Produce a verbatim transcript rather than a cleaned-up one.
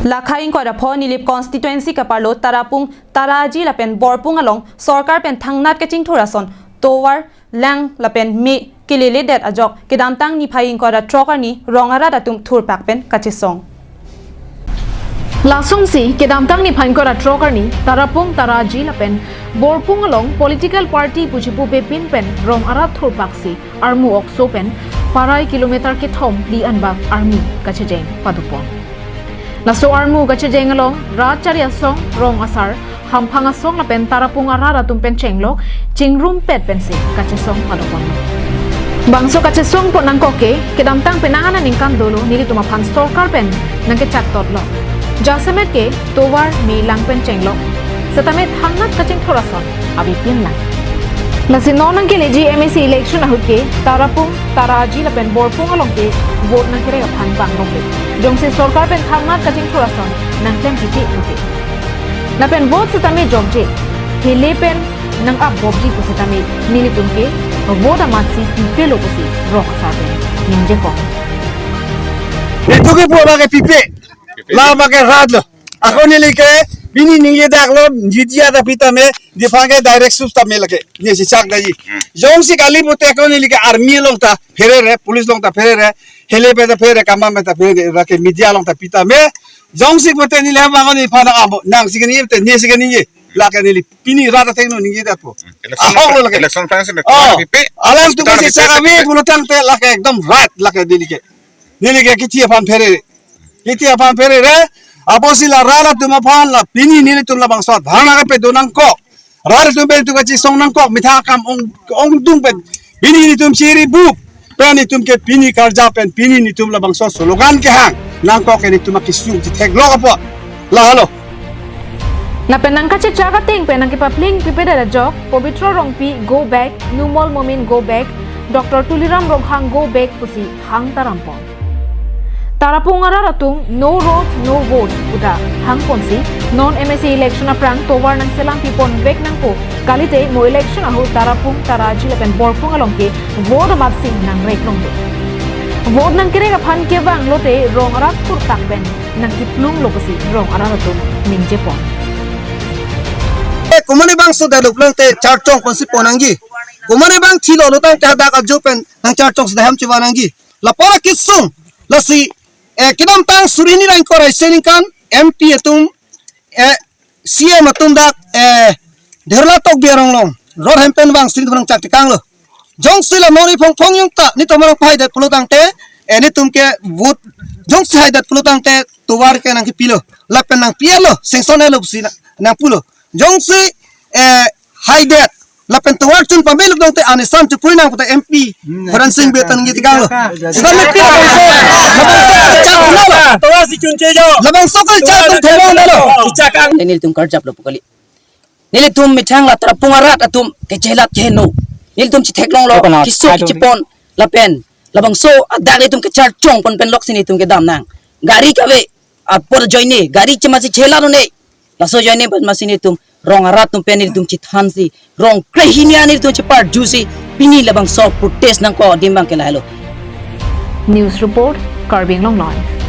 Lakhai ingkoi ra pho Nilip constituency kaparlo Tarapung, Taraji lapen Borpung along sorkar pen thangnat kachingthur ason tovar, lang lapen me keleledet ajok kedamtang niphai ingkoi ra throk arni rong arat atum thurpak pen kachesong. Lasonsi kedamtang niphai ingkoi ra throk arni Tarapung, Taraji lapen Borpung along political party pu chipupe pin pen rong arat thurpaksi armu okso pen parai kilometer kethom phli anbak armu kachejeng padopon. Laso armu kachejeng along rat chari asong, rong asar, hamphang asong lapen Tarapung arat atum pen chenglok chingrumpet pensi kachesong padopon. Bangso kachesong pon nangkok ke kedamtang penang an aningkan dolo nelitum aphan sorkar pen nangkechak totlo. Jasemet ke tovar, me, lang pen chenglok setame thangnat kachingthur ason avepin lang. Lasi non nangkeleji M A C election ahut ke Tarapung, Taraji lapen Borpung along ke vote nangkerek aphan bang longle. Jongsi sorkar pen thangnat kachingthur ason nangklem pipe pute, lapen vote setame jokje, hele pen nang-ap bobji pu setame nelitum ke vote amatsi pipelo pusi rong asar pen ningjepon. Itu ke pu abang ke pipe. Lama ke rat lo. Ako neli ke pini ningje dak lo, jidia ta pita me, diphan ke direct sus ta me lake. Nesi chak daji. Jongsi kali pute ako neli ke army along ta pherere, police along ta pherere, hele pen ta pherere, kama pen ta pherere, lake media along ta pita me. Jongsi pute neli abang ako neli phana amo, nangsi ke ningje pute, nesi ke ningje. Lake neli pini rat ateng lo ningje dak po. Election Ahok lo lake. Election finance Oh, pipe. Alam tu Pitar kesi pipe, chak abi pipe. Pulo tangte lake ekdom rat lake neli ke. Neli ke kithi aphan pherere. Kithi aphan pherere. Apotsi la rat atum aphan la pini nelitum labangso dharna kapado nangkok. Rat atum pen tu kachesong nangkok, methang akam ong, ongdung pen. Pini nelitum chiri bup. Pen nelitum ke pini karja pen pini nelitum labangso slogan kehang nangkok ke nelitum akesung chitheklok apot. La halo. Lapen nangkachechak ateng pen nangkepapling pipedet ajok, Pobitro Rongpi go back, Numol Momin go back, Doctor Tuliram Ronghang go back pusi hang tarampon. Tarapung arat atum no road, no vote puta hangponsi non M A C election aphrang tovar nangselam pipon vek nangpo, kalite mo election ahut Tarapung, Taraji lapen Borpung along ke vote amatsi nangrek longle. Vote nangkerek aphan kevang lote rong arat thurpak pen nangkiplunglo pusi rong arat atum ningjepon. Eh, komatne bangso develop lang te charchong ponsi pon nangji. Komatne bang thilo lo tangte hadak ajo pen nang charchong si daham chiva nangji. Lapu ra kesung, lasi, eh, kedamtang suri hini ra ingkoi ra isi aningkan M P atum, eh, C M atum dak, eh, Dherla Tokbi arong along road hem pen vangsi nelitum nangchak tekanglo. Jongsi la nori phong phong yung ta nelitum arong pahaidet pulo tangte, eh, nelitum ke vote jongsi haidet pulo tangte tovar ke nangkipilo. Lapen nangpi-etlo, sanction etlo pusi na, nangpulo. Jongsi, eh, haidet lapen tovar chun pame luk dongte anisam chepui nang puta M P Horen Sing Bey ta nangji tekanglo. Sita nangpi labangso, labangso kacharchong lo. Tovar si chun chejo. Labangso kacharchong themang dalo. Nelitum karjaplo pu kali. Nelitum methang la Tarapung arat atum kechelat keheno. Nelitum chitheklonglo, Coconut, kiso atum kichepon lapen labangso adak nelitum kacharchong pon pen loksi nelitum kedam nang. Gari kave apor ajoine, gari chemasi chela nune. Laso ajoine pen masi nelitum rong arat atum pen nelitum chithansi, rong krehini an nelitum cheparjusi, pini labangso protest nangkok adim abang ke lahelo. News report, Karbi Anglong Live.